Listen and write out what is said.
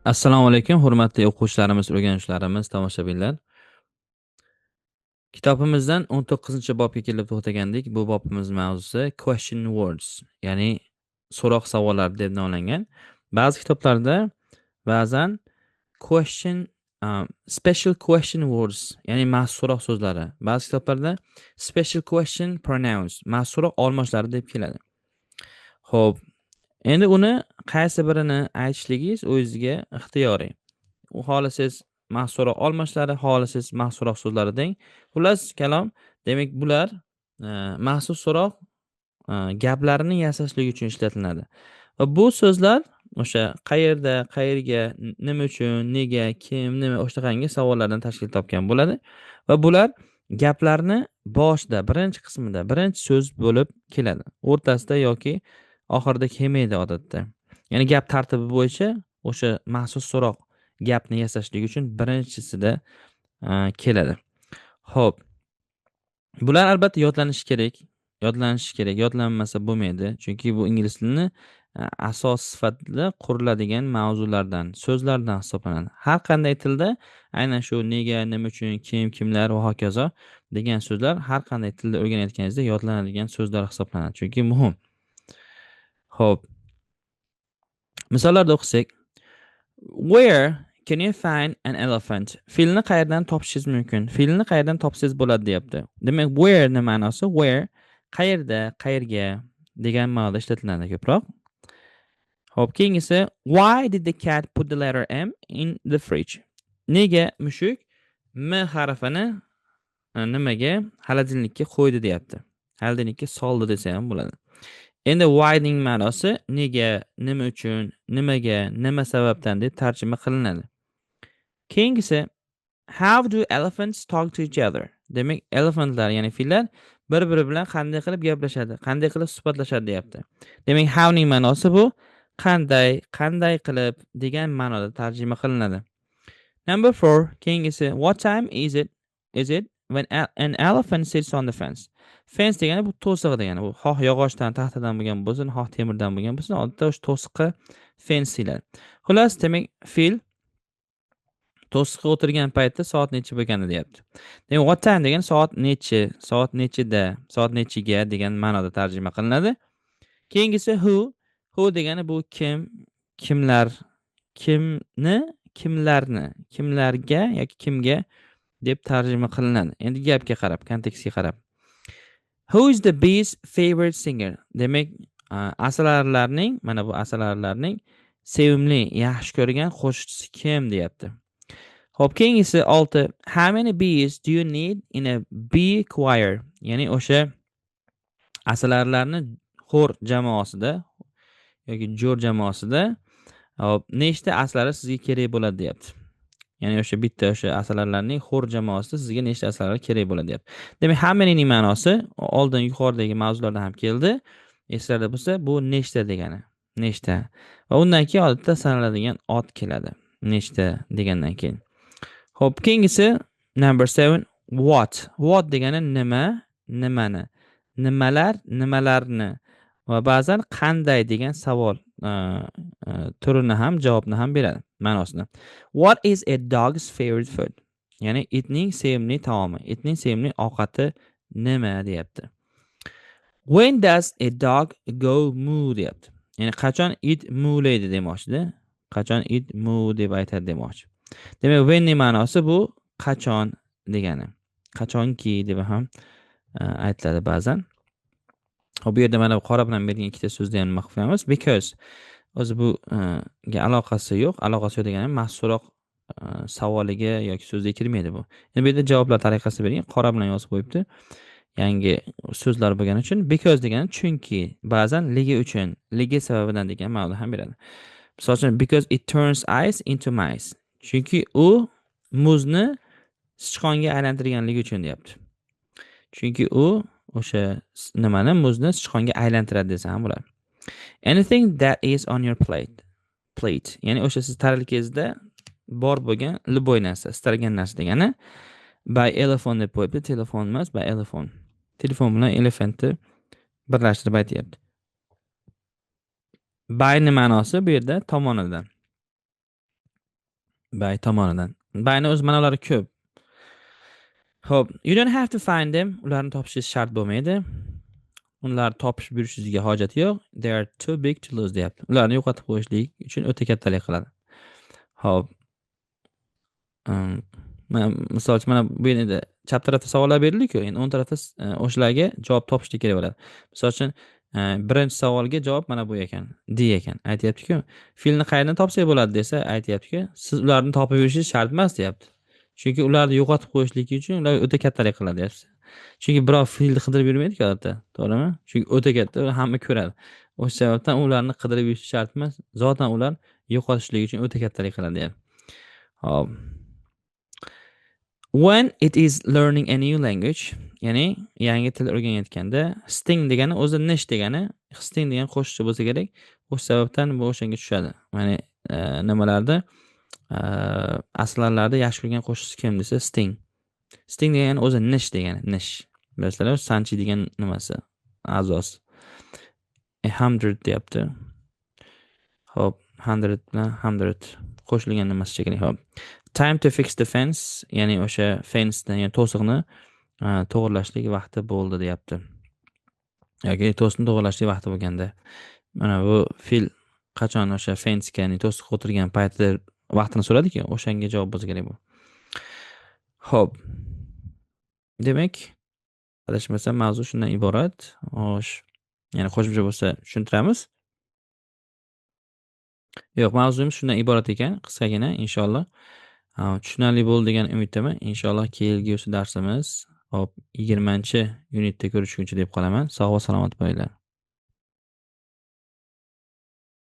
Assalomu alaykum, hurmatli o'quvchilarimiz, o'rganuvchilarimiz, tomoshabinlar. Kitobimizdan 19-bobga kelib to'xtagandik. Bu bobimiz mavzusi question words, ya'ni so'roq savollar deb nomlangan. Ba'zi kitoblarda ba'zan question special question words, ya'ni maxsus so'roq so'zlari. Ba'zi kitoblarda special question pronouns, maxsus so'roq olmoshlari deb keladi. Xo'p, endi uni qaysi birini aytishligingiz o'zingizga ixtiyoriy. U xohlasangiz maxsus so'roq olmoshlari, xohlasangiz maxsus so'roq so'zlari deng. Xullas kalom, demak, bular maxsus so'roq gaplarini yasashlik uchun ishlatiladi. Va bu so'zlar o'sha qayerda, qayerga, nima uchun, nega, kim, nima, o'shanaqangi savollardan tashkil topgan bo'ladi. Va bular gaplarni boshida, birinchi qismida, birinchi so'z bo'lib keladi. O'rtasida yoki oxirida kelmaydi odatda. Ya'ni gap tartibi bo'yicha o'sha maxsus so'roq gapni yasashlik uchun birinchisida keladi. Xo'p. Bular albatta yodlanishi kerak. Yodlanishi kerak. Yodlanmasa bo'lmaydi. Chunki bu ingliz tilini asos sifatida quriladigan mavzulardan, so'zlardan hisoblanadi. Har qanday tilda aynan shu nega, nima uchun, kim, kimlar va hokazo degan so'zlar har qanday tilda o'rganayotganingizda yodlanadigan so'zlar hisoblanadi. Chunki muhim. Xo'p. Misollarda o'qisak, where can you find an elephant? Filni qayerdan topishingiz mumkin? Filni qayerdan topsangiz bo'ladi deyapti. Demak, where ni ma'nosi where qayerda, qayerga degan ma'noda ishlatiladi ko'proq. Xo'p, keyingisi, why did the cat put the letter M in the fridge? Nega mushuk M harfini nimaga холодильник ka qo'ydi deyapti. Холодильник ka soldi desa ham bo'ladi. Endi whyning ma'nosi nega, nima uchun, nimaga, nima sababdan deb tarjima qilinadi. Keyingisi, how do elephants talk to each other? Demak, elephantlar, ya'ni fillar bir-biri bilan qanday qilib gaplashadi, qanday qilib suhbatlashadi deyapti. Demak, howning ma'nosi bu qanday, qanday qilib degan ma'noda tarjima qilinadi. Number 4, keyingisi, what time is it when an elephant sits on the fence? Fence degani bu to'siq degani. Bu xoh yog'ochdan, taxtadan bo'lgan bo'lsin, xoh temirdan bo'lgan bo'lsin, odatda o'sha to'siqqa fence deyiladi. Xullas, demak, fil to'siqqa o'tirgan paytda soat necha bo'lgandi deyapti. Demak, what time degani soat nechi, soat nechida, soat nechiga degan ma'noda tarjima qilinadi. Keyingisi who, who degani bu kim, kimlar, kimni, kimlarni, kimlarga yoki kimga deb tarjima qilinadi. Endi gapga qarab, kontekstga qarab. Who is the bee's favorite singer? Demak, asalarilarning, mana bu asalarilarning sevimli, yaxshi ko'rgan qo'shiqchisi kim deyapti. Xo'p, keyingisi 6. How many bees do you need in a bee choir? Ya'ni o'sha asalarilarni xor jamoasida yoki jo'r jamoasida, hop, nechta asalari sizga kerak bo'ladi deyapti. Ya'ni o'sha bitta o'sha asalarilarning xor jamoasida sizga nechta asalari kerak bo'ladi deyapti. Demak, how manyning ma'nosi oldin yuqoridagi mavzularda ham keldi. Eslarda bo'lsa, bu nechta degani. Nechta. Va undan keyin odatda sanaladigan ot keladi. Nechta degandan keyin. Xo'p, keyingisi number 7, what. What degani nima, nimani, nimalar, nimalarni va ba'zan qanday degan savol turini ham, javobni ham beradi ma'nosini. What is a dog's favorite food? Ya'ni itning sevimli taomi, itning sevimli ovqati nima deyapti. When does a dog go moo deyapti. Ya'ni qachon it muulaydi demoqchida. Qachon it moo deb aytadi demoqchi. Demak, whenning ma'nosi bu qachon degani. Qachonki deb ham aytiladi ba'zan. Hop, bu yerda mana bu qora bilan bergan ikkita so'zni ham nima qilib qo'yamiz? Because o'zi bu ga aloqasi yo'q. Aloqasi yo'q degani maxsusroq savoliga yoki so'zga kirmaydi bu. Endi bu yerda javoblar tariqasida bergan, qora bilan yozib qo'yibdi. Yangi so'zlar bo'lgani uchun because degani chunki, ba'zan ligi uchun, ligi sababidan degan ma'noda ham beradi. Misol uchun, because it turns ice into mice. Chunki u muzni sichqonga aylantirganligi uchun deyapti. Chunki u o'sha nimani, muzni sichqonga aylantiradi desa ham bo'ladi. Anything that is on your plate. Plate, ya'ni o'sha siz tarelkangizda bor bo'lgan любой narsa, istalgan narsa degani. By elephant deb qo'yibdi, telefon emas, by elephant. Telefon bilan elephantni birlashtirib aytyapti. Byni ma'nosi bu yerda tomonidan. By tomonidan. Byni o'z ma'nolari ko'p. Xo'p, you don't have to find them. Ularni topishingiz shart bo'lmaydi. Ularni topish yurishingizga hojat yo'q. They are too big to lose, deyapti. Ularni yo'qotib qo'yishlik uchun o'ta kattalik qiladi. Xo'p. Mana, misol uchun, mana bu yerda chap tarafda savollar berildi-ku, endi o'ng tarafda o'shalarga javob topishlik kerak bo'ladi. Misol uchun, birinchi savolga javob mana bu ekan, D ekan. Aytyapti-ku, filni qayerdan topsak bo'ladi desa, aytyapti-ku, siz ularni topib yurishingiz shart emas, deyapti. Chunki ularni yo'qotib qo'yishlik uchun ular o'ta kattalik qiladi, deyapti. Chunki birov filni qidirib yurmaydi-ku odatda, to'g'rimi? Chunki o'ta katta, hamma ko'radi. O'sha sababdan ularni qidirib yurish shart emas. Zotan ular yo'qotishlik uchun o'ta kattalik qiladi, deyapti. Xo'p. When it is learning a new language, ya'ni yangi til o'rganayotganda, sting degani o'zi nish degani, sting degan qo'shiqchi bo'lsa kerak. O'sha sababdan bu o'shanga tushadi. Ya'ni nimalarda, asarlarda yaxshi ko'rgan qo'shiqchi kim desa, Sting. Sting degani o'zi nish degani, nish. Bilasizlar, sanchiydigan nimasi, a'zosi. A hundred deyapti. Xo'p, hundred bilan hundred qo'shilgan nimasi shekilli. Xo'p. Time to fix the fence, ya'ni o'sha fence, ya'ni to'siqni to'g'irlashlik vaqti bo'ldi, deyapti. Yoki to'siqni to'g'irlashlik vaqti bo'lganda. Mana bu fil qachon o'sha fence, ya'ni to'siqqa o'tirgan paytida vaqtini so'radi-ku, o'shanga javob bo'lsa kerak bu. Xo'p. Demak, adashmasam, mavzu shundan iborat. Xo'sh, yana qo'shimcha bo'lsa, tushuntiramiz. Yo'q, mavzuimiz shundan iborat ekan, qisqagina, inshaalloh. Tushunarli bo'ldi degan umiddaman. Inshaalloh kelgusi darsimiz, hop, 20-unitda ko'rishguncha deb qolaman. Sog' va salomat bo'linglar.